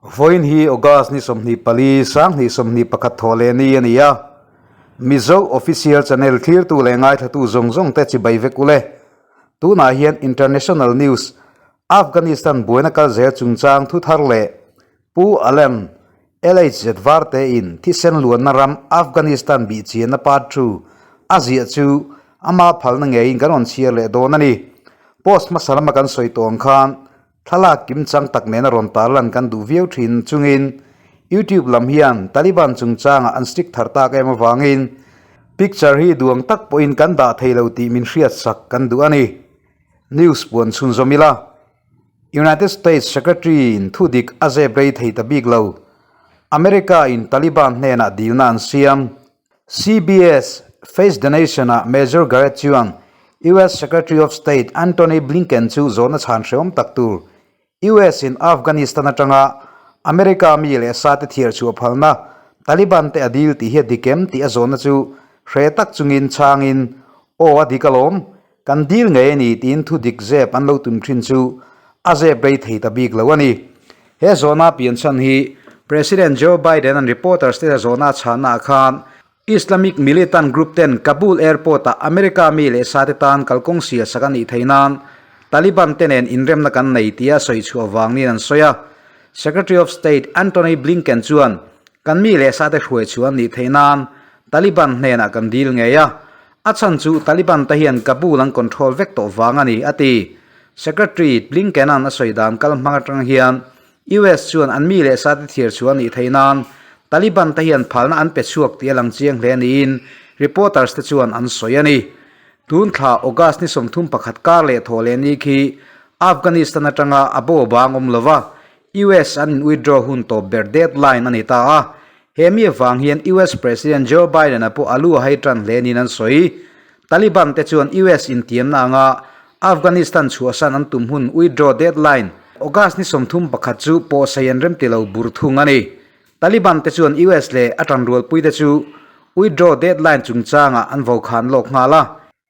Vawiin hi August ni 24, 2021 thawh leh ni a ni a. Mizo Official Channel thlirtu leh ngaithlatu zawng zawng te chibai vek ule. Tunah hian International News, Afghanistan buaina kal zel chungchang thu thar leh Pu Allen LHZ Varte in thisen luanna ram Afghanistan bih chianna part 2 a ziah chu ama phalna ngeiin kan rawn chhiar leh dawn a ni. Post hmasa lama kan sawi tawh ang khan Thlalak kimchang tak nena rawn tarlan kan duh viau thin chungin YouTube lam hian Taliban chungchangah an strict thar tak em avangin picture hi duang tak pawhin kan dah thei lo tih min hriatsak kan duh a ni. News puan chhunzawm ila, United States Secretary in thudik a zep rei thei ta bik lo. America in Taliban hnenah dilna an siam. CBS Face the Nation-ah Major Garrett chuan US Secretary of State Antony Blinken chu zawhna chhan hrehawm tak tur US-in Afghanistan atanga America mi leh sate thiar chhuah phalna Taliban te a dil tih hi a dik em tih a zawhna chu hre tak chungin chhangin Aw a dik alawm, kan dil ngei a ni tiin thu dik zep an lo tum thin chu a zep rei thei ta bik lo a ni. He zawhna pianchhan hi President Joe Biden-a'n reporters te zawhna a chhannaah khan Islamic militant group ten Kabul airport-ah America mi leh sate tan kalkawng sial sak a nih theih nan Taliban te nen inremna kan nei tia sawi chhuah vang niin an sawi a. Secretary of State Antony Blinken chuan kan mi leh sate hruai chhuah an nih theih nan Taliban hnenah kan dil ngei a, a chhan chu Taliban te hian Kabul an control vek tawh vang a ni, a ti. Secretary Blinken-a'n a sawi dan kal hmang atang hian US chuan an mi leh sate thiar chhuah a nih theih nan Taliban te hian phalna an pe chhuak tih a lang chiang hle niin reporters te chuan an sawi a ni. Tun thla August ni 31 kar leh thawh leh ni khi Afghanistan atanga a bo bang awm lova US an in withdraw hun tawp ber deadline a ni ta a, He mi avang hian US President Joe Biden-a pawh a lu a hai tan hle niin an sawi. Taliban te chuan US intiamna anga Afghanistan chhuahsan an tum hun withdraw deadline August ni 31 chu pawhsei an remti lo bur thung a ni. Taliban te chuan US leh a tanrualpui te chu withdraw deadline chungchangah an vokhan lawk nghal a.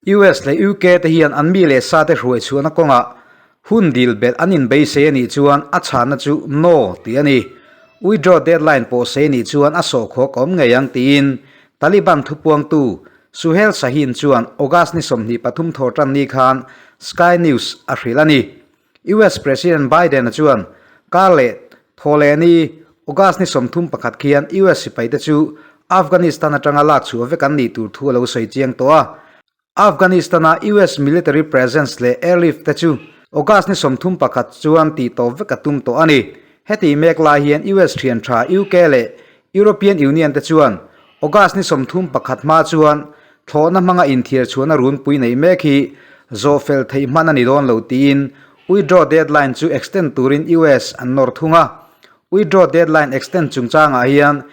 US leh UK te hian an mi leh sa te hruai chhuahna kawngah hun dil belh an inbeisei a nih chuan a chhanna chu No tih a ni. Withdraw deadline pawh sei nih chuan a sawhkhawk a awm ngei ang tiin Taliban thupuangtu Suhail Shaheen chuan August ni 23 thawh tan ni khan Sky News a hrilh a ni. US President Biden-a chuan kar leh thawhleh ni August ni 31 khian US sipaite chu Afghanistan atanga lak chhuah vek an nih tur thu a lo sawi chiang tawh a. Afghanistan-a US military presence leh airlift te chu August ni 31 chuan tih tawp vek a tum tawh a ni. Heti mek lai hian US thian tha UK leh European Union te chuan August ni 31 hma chuan thlawhna hmanga inthiar chhuahna runpui neih mek hi zawhfel theih hman a ni dawn lo tiin withdraw deadline chu extend turin US an nawr thung a. Withdraw deadline extend chungchangah hian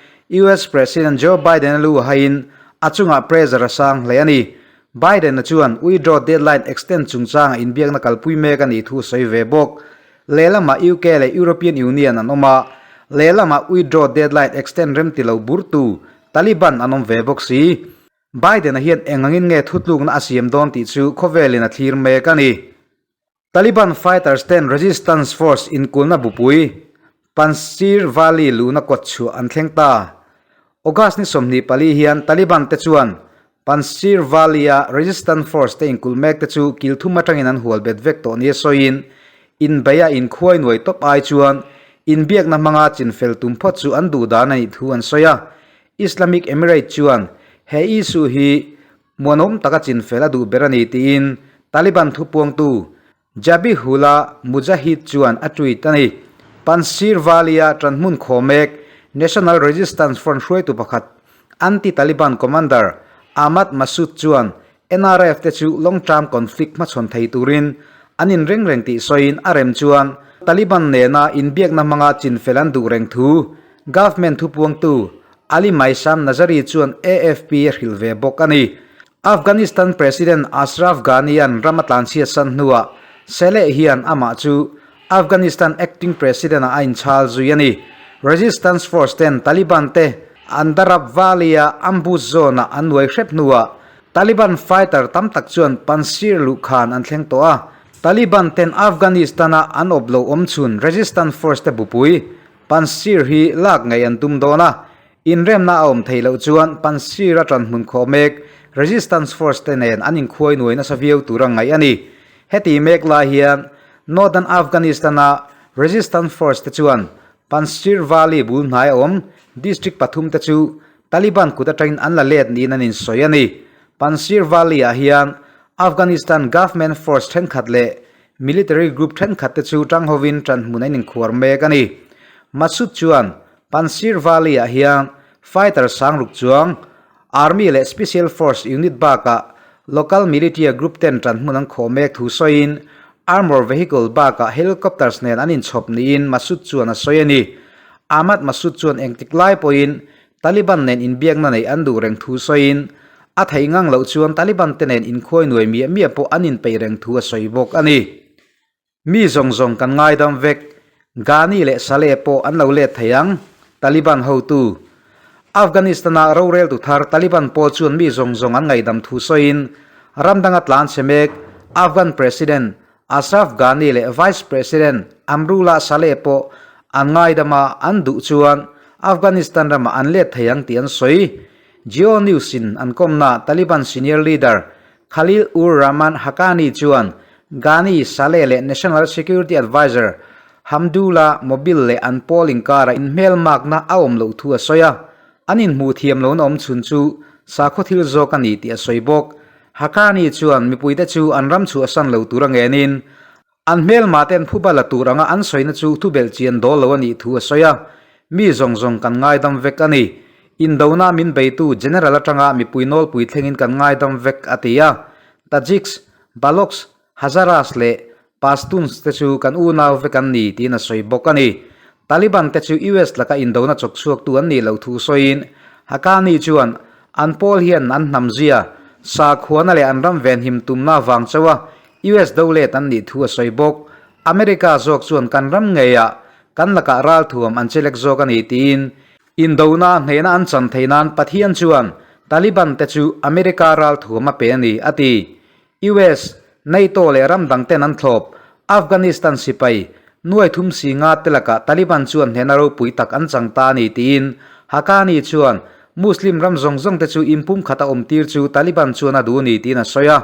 US President Joe Biden-a lu a haiin a chungah pressure a sang hle a ni. Biden-a chuan withdraw deadline extend chungchanga inbiakna kalpui mek a nih thu a sawi ve bawk. Lehlamah UK leh European Union an awm a, lehlamah withdraw deadline extend remti lo burtu Taliban an awm ve bawk si. Biden-a hian eng angin nge thutlukna a siam dawn tih chu khawvelin a thlir mek a ni. Taliban fighters ten resistance force inkulna bupui Panjshir Valley luhna kawt chhuah an thleng ta. August ni 24 hian Taliban te chuan Panjshir Valley-a resistance force te inkulh mek te chu kil thum atangin an hual bet vek tawh nia sawiin inbeia inkhuai nuai tawp ai chuan inbiakna hmanga chinfel tum phawt chu an duh dan a nih thu an sawi a. Islamic Emirate chuan he issue hi Muanawm taka chinfel a duh ber a ni tiin Taliban thupuangtu Zabihullah Mujahid chuan a tweet a ni. Panjshir Valley-a tanhmun khaw mek National Resistance Front hruaitu pakhat anti-Taliban commander Ahmad Massoud chuan NRF te chu long term conflict hmachhawn thei turin an inring reng tih sawiin a rem chuan Taliban nena inbiakna hmanga chinfel an duh reng thu government thupuangtu Ali Maisam Nazari chuan AFP a hrilh ve bawk a ni. Afghanistan President Ashraf Ghani-a'n ram a tlanchhiat san hnuah Saleh hian amah chu Afghanistan acting president-ah a inchhal zui a ni. Resistance force ten Taliban te Andarab Valley-a ambush zone-ah an nuai hrep hnuah Taliban fighter tam tak chuan Panjshir luhkhan an thleng tawh a. Taliban ten Afghanistan-a an awp lo awm chhun resistance force te bupui. Panjshir hi lak ngei an tum dawn a, inremna a awm theih loh chuan Panjshir-a ṭanhmun khawh mek Resistance Force te nen an inkhuai nuai nasa viau tur a ngaih a ni. Heti mek lai hian Northern Afghanistan-a Resistance Force te chuan Panjshir Valley bul hnai a awm district pathum te chu Taliban kut atangin an la let niin an insawi a ni. Panjshir Valley-ah hian Afghanistan government force thenkhat leh military group thenkhat te chu tang hovin tanhmun an inkhuar mek a ni. Massoud chuan Panjshir Valley-ah hian fighter sangruk chuang army leh special force unit bakah local militia group ten tanhmun an khawh mek thu sawiin armour vehicle bakah helicopters nen an inchhawp niin Massoud chuan a sawi a ni. Ahmad Massoud chuan engtik lai pawhin Taliban nen inbiakna neih an duh reng thu sawiin, a theih ngang loh chuan Taliban te nen inkhuai nuai miah miah pawh an inpeih reng thu a sawi bawk a ni. Mi zawng zawng kan ngaidam vek, Ghani leh Saleh pawh an lo let thei ang, Taliban hotu. Afghanistan-a roreltu thar Taliban pawl chuan mi zawng zawng an ngaidam thu sawiin, ram danga tlan chhe mek Afghan President Ashraf Ghani leh Vice President Amrullah Saleh pawh an ngaidam a, an duh chuan Afghanistan ramah an let thei ang tih an sawi. Geo News in an kawmna Taliban senior leader Khalil ur Rahman Haqqani chuan Ghani, Saleh leh National Security Adviser Hamdullah Mobil leh an pawl inkara inhmelmakna a awm loh thu a sawi a, an inhmuh thiam lohna awm chhun chu sakhaw thil zawk a ni tih a sawi bawk. Haqqani chuan mipuite chu an ram chhuahsan lo tur a ngenin, an hmelmah ten phuba la tur anga an sawina chu thubelh chian dawl lo a nih thu a sawi a, Mi zawng zawng kan ngaidam vek a ni. Indona min beitu General atanga mipui nawlpui thlengin kan ngaidam vek a ti a. Tajiks, Balochs, Hazaras leh Pashtuns te chu kan unau vek an ni tiin a sawi bawk a ni. Taliban te chu US laka indona chawk chhuaktu an nih loh thu sawiin Haqqani chuan an pawl hian an hnam zia, sakhuana leh an ram venhim tumna vang chauha US do let an nih thu a sawi bawk. America zawk chuan kan ram ngeiah kan lakah ralthuam an chelek zawk a ni tiin indona hnehna an chan theih nan Pathian chuan Taliban te chu America ralthuam a pe a ni a ti. US, NATO leh ram dang ten an thlawp. Afghanistan sipai, nuai thum si nga te lakah Taliban chuan hnehna ropui tak an chang ta a ni tiin Haqqani chuan Muslim ram zawng zawng te chu inpum khat a awm tir chu Taliban chuan a duh a ni tiin a sawi a.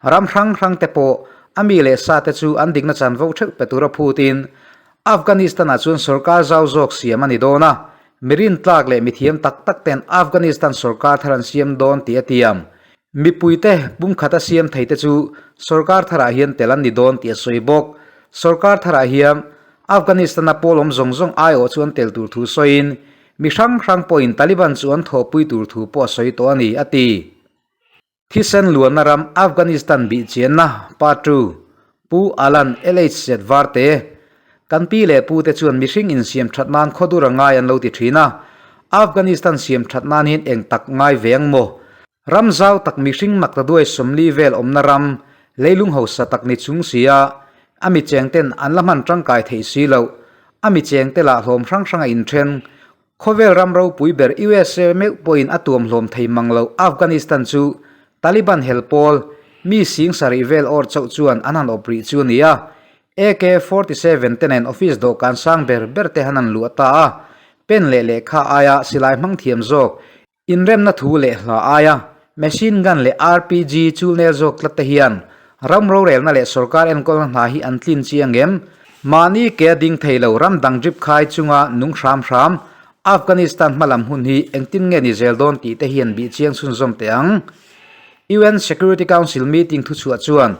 Ram hrang hrang te pawh a mi leh sa te chu an dikna chanvo theuh pe tura phutin Afghanistan-ah chuan sorkar zau zawk siam a ni dawn a, mi rintlak leh mithiam tak tak ten Afghanistan sorkar thar an siam dawn tih a tiam. Mipuite pumkhata siam theite chu sorkar tharah hian tel an ni dawn tih a sawi bawk. Sorkar tharah hian Afghanistan-a pawl awm zawng zawng aiawh chu an tel tur thu sawiin, mi hrang hrang pawhin Taliban chu an thawhpui tur thu pawh a sawi tawh a ni, a ti. Thisen luanna ram Afghanistan bih chianna Part ii, Pu Alan LHZ Varte, Kan pi leh pu te chuan mihring insiam that nan khawdur a ngai an lo ti thin a, Afghanistan siam that nan hian eng tak ngai ve ang maw? Ram zau tak mihring mak ta duai 40 vel awmna ram, leilung hausa tak ni chung si a, a mi cheng ten an la hman tangkai theih si loh, a mi cheng te lah hlawm hrang hrang a inthen. Khawvel ram ropui ber USA meuh pawhin a tuam hlawm thei mang loh Afghanistan chu Taliban hel pawl mi sing sarih vel awr chauh chuan an han awp rih chu a ni a, AK 47 te nen office dawhkan sang ber ber te han an luah ta a, pen leh lehkha aia silai hmang thiam zawk Inremna thu leh hla aia machine gun leh RPG chulnel zawk tlat te hian ram rorelna leh sorkar enkawlna hna hi an tlin chiang em? Mahni ke a ding thei lo ram dang drip khai chunga nung hram hram Afghanistan hmalam hun hi engtin nge ni zel dawn tih te hian bih chiang chhunzawm teh ang. UN Security Council meeting thuchhuah chuan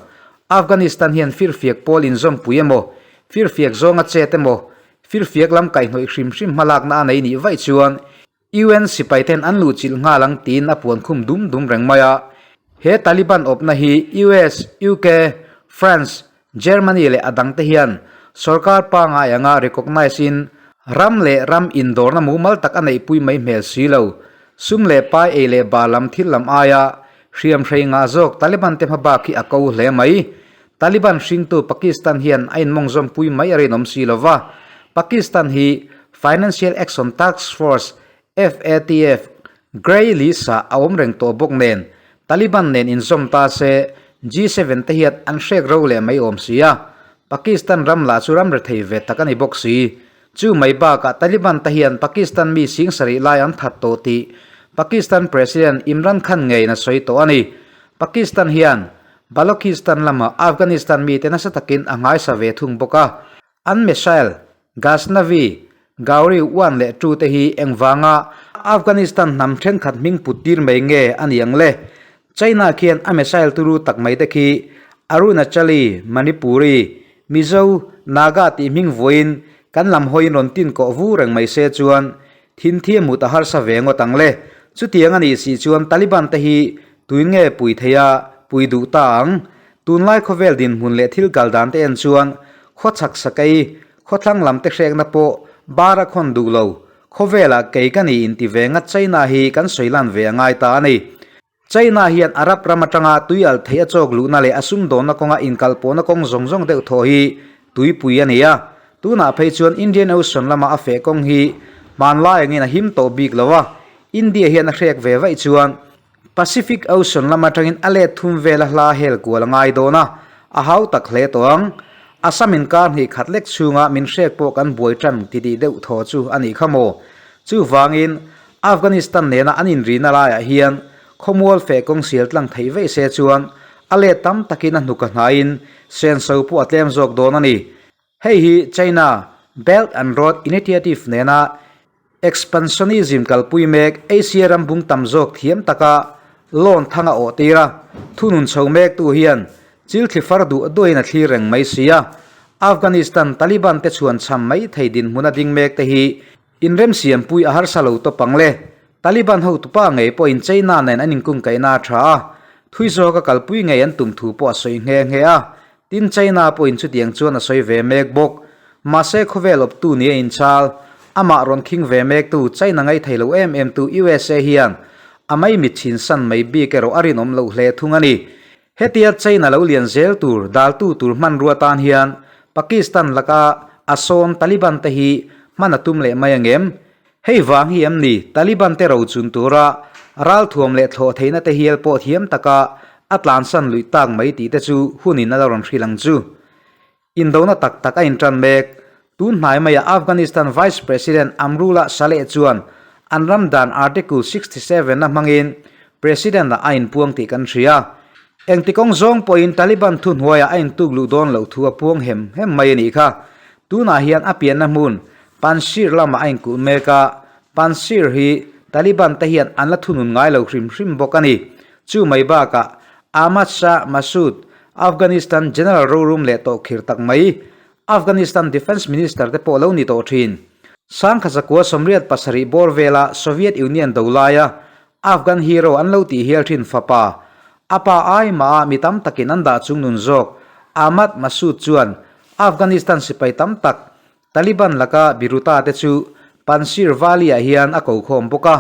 Afghanistan hian firfiak pawl inzawmpui emaw, firfiak zawnga chet emaw, firfiak lam kaihhnawih hrim hrim hmalakna a nei nih vaih chuan UN sipai ten an luhchilh nghal ang tiin a puan khum dum dum reng mai a. He Taliban awpna hi US, UK, France, Germany leh a dangte hian sorkar pangngai anga recognise in ram leh ram indawrna mumal tak a neihpui mai hmel si lo. Sum leh pai ei leh bar lam thil lam aia hriam hrei ngah zawk Taliban te hmabak hi a ko hle mai. Taliban hringtu Pakistan hian a inmawngzawmpui mai a rinawm si lo va, Pakistan hi Financial Action Task Force, FATF, grey list-ah a awm reng tawh bawk nen, Taliban nen inzawm ta se G7 te hian an hrek ro leh mai awm si a, Pakistan ram lah chu ram rethei ve tak a ni bawk si. Chu mai bakah Taliban te hian Pakistan mi sing sarih lai an that tawh tih Pakistan President Imran Khan ngeiin a sawi tawh a ni. Pakistan hian Balochistan lama Afghanistan mite nasa takin a nghaisa ve thung bawk a. An missile Ghaznavi, Gauri 1 leh 2 te hi engvanga Afghanistan hnam thenkhat hming put tir mai nge a ni ang le? China khian a missile turu tak mai te khi Arunachali, Manipuri, Mizo, Naga tih hming vuain kan lam hawiin rawn tin kawh vu reng mai se chuan thinthi a hmut a harsa ve ngawt ang le. Chutiang a nih si chuan Taliban te hi tuin nge pui thei a, pui duh ta ang? Tunlai khawvel dinhmun leh thil kal dan te en chuan khawchhak sakei, khawthlang lam te hrekna pawh bar a khawn duh lo. Khawvelah kei ka ni inti ve ngat China hi kan sawi lan ve a ngai ta a ni. China hian Arab ram atanga tui alh theih a chawk luhna leh a sumdawnna kawnga inkalpawhna kawng zawng zawng deuh thaw hi tuipui a ni a. Tunah phei chuan Indian Ocean lama a feh kawng hi hmanlai angin a him tawh bik lo a, India hian a hrek ve vaih chuan Pacific Ocean lam atangin a let thum vela hla hel kual a ngai dawn a, a hau tak hle tawh ang. Assam inkar hnih khat lek chhunga min hrek pawh kan buai tan titih deuh thaw chu a nih kha maw? Chuvangin Afghanistan nena an inrina laiah hian khawmual feh kawng sial tlang theih veih se chuan a let tam takin a hnuk a hnaiin senso pawh a tlem zawk dawn a ni. Hei hi China Belt and Road Initiative nena expansionism kalpui mek Asia ram bung tam zawk thiam taka loan thang a awh tir a, thunun chho mektu hian chil thli far duh duain a thlir reng mai si a. Afghanistan Taliban te chhuan cham mai thei dinhmun a ding mek te hi Inremsiampui a harsa lo tawp ang le. Taliban hotupa ngei pawhin China nen an inkungkaihna a tha a, thui zawka kalpui ngei an tum thu pawh a sawi nghe nghe a. Tin, China pawhin chutiang chuan a sawi ve mek bawk. Mahse, khawvel awptu nia inchal, amah rawn khing ve mektu China ngaithei lo em emtu USA hian a maimit chhinsan mai bik erawh a rinawm loh hle thung a ni. Hetia China lo lian zel tur daltu tur hmanrua tan hian Pakistan laka a sawn Taliban te hi hman a tum leh mai angem? Hei vang hi em ni Taliban te rochun tura ralthuam leh thlawh theihna te hial pawh thiam taka a tlansan luih tak mai tih te chu hunin a la rawn hrilh ang chu. Indona tak tak a intan mek. Tun hnai maia Afghanistan Vice President Amrullah Saleh chuan an ram dan Article 67 a hmangin President ah a inpuang tih kan hria. Engti kawng zawng pawhin Taliban thuhnuaiah a intuk luh dawn loh thu a puang hem hem mai a nih kha. Tunah hian a pianna hmun Panjshir lamah a inkulh mek a, Panjshir hi Taliban te hian an la thunun ngai lo hrim hrim bawk a ni. Chu mai bakah Ahmad Shah Massoud, Afghanistan General rorum leh tawh khir tak mai, Afghanistan Defence Minister te pawh lo ni tawh thin. Sangkhazakua 87 bawr vela Soviet Union do laia Afghan hero an lo tih hial thin fapa, a pa ai maha mi tam takin an dah chung nun zawk Ahmad Massoud chuan Afghanistan sipai tam tak Taliban laka Biruta te chu Panjshir Valley-ah hian a ko khawm bawk a,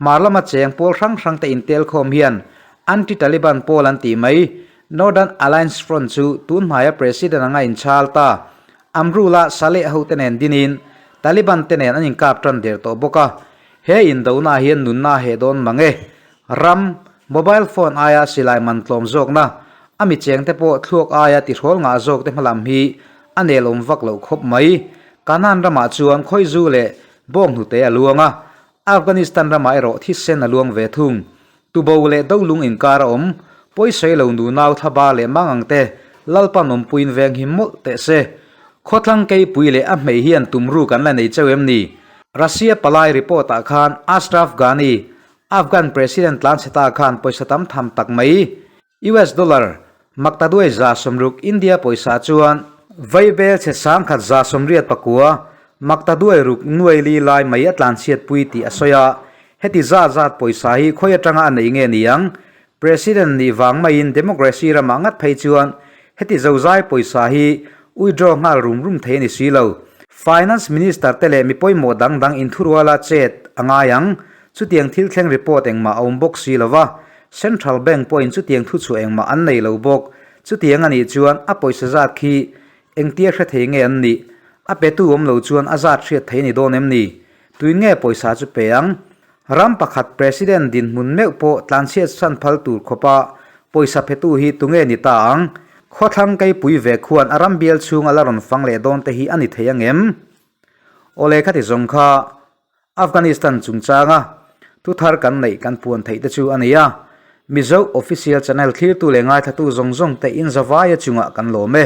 hmar lama cheng pawl hrang hrang te intel khawm hian anti-Taliban pawl an tih mai. Northern Alliance Front chu tun hmaia President anga inchhal ta Amrullah Saleh hote nen dinin Taliban te nen an inkap tan der tawh bawk a, he indona hian nunna a heh dawn mang e. Ram, mobile phone aia silai man tlawm zawkna, a mi chengte pawh thluak aia tihrawl ngah zawkte hmalam hi a nelawm vak loh khawp mai. Kanan ramah chuan khawizu leh bawnghnute a luang a, Afghanistan ramah erawh thisen a luang ve thung. Tubo leh dolung inkar a awm, pawisawi lo nunau thlaba leh mangang te Lalpa nawmpuiin veng him mawlh teh se. Khawthlang keipui leh a hmei hian tumru kan la nei cheu em ni? Russia palai report ah khan Ashraf Ghani, Afghan President tlanchheta khan pawisa tam tham tak mai, US dollar, maktaduai 60 India pawisa chuan vaibel chhe 1189, maktaduai ruk nuai li lai mai a tlanchhiatpui tih a sawi a, heti zat zat pawisa hi khawi atanga a nei nge ni ang? President nih vang maiin democracy ramah ngat phei chuan heti zozai pawisa hi withdraw nghal rum rum thei a ni si lo. Finance Minister te leh mi pawimawh dang dang inthuruala chet a ngai ang. Chutiang thil thleng report engmah a awm bawk si lo va, Central Bank pawhin chutiang thuchhuah engmah an nei lo bawk. Chutiang a nih chuan a pawisa zat khi engtia hre thei nge an nih? A petu awm lo chuan a zat hriat thei a ni dawn em ni? Tuin nge pawisa chu pe ang? Ram pakhat President dinhmun meuh pawh tlanchhiat san phal tur khawpa pawisa petu hi tunge ni ta ang? Khawthlang keipui ve khuan a ram bial chhung a la rawn fang leh dawn te hi a ni thei ang em? Awle khati zawng kha Afghanistan chungchanga thu thar kan neih kan puan theih te chu a ni a. Mizo Official Channel thlirtu leh ngaithlatu zawng zawng te in zavaia chungah kan lawm e.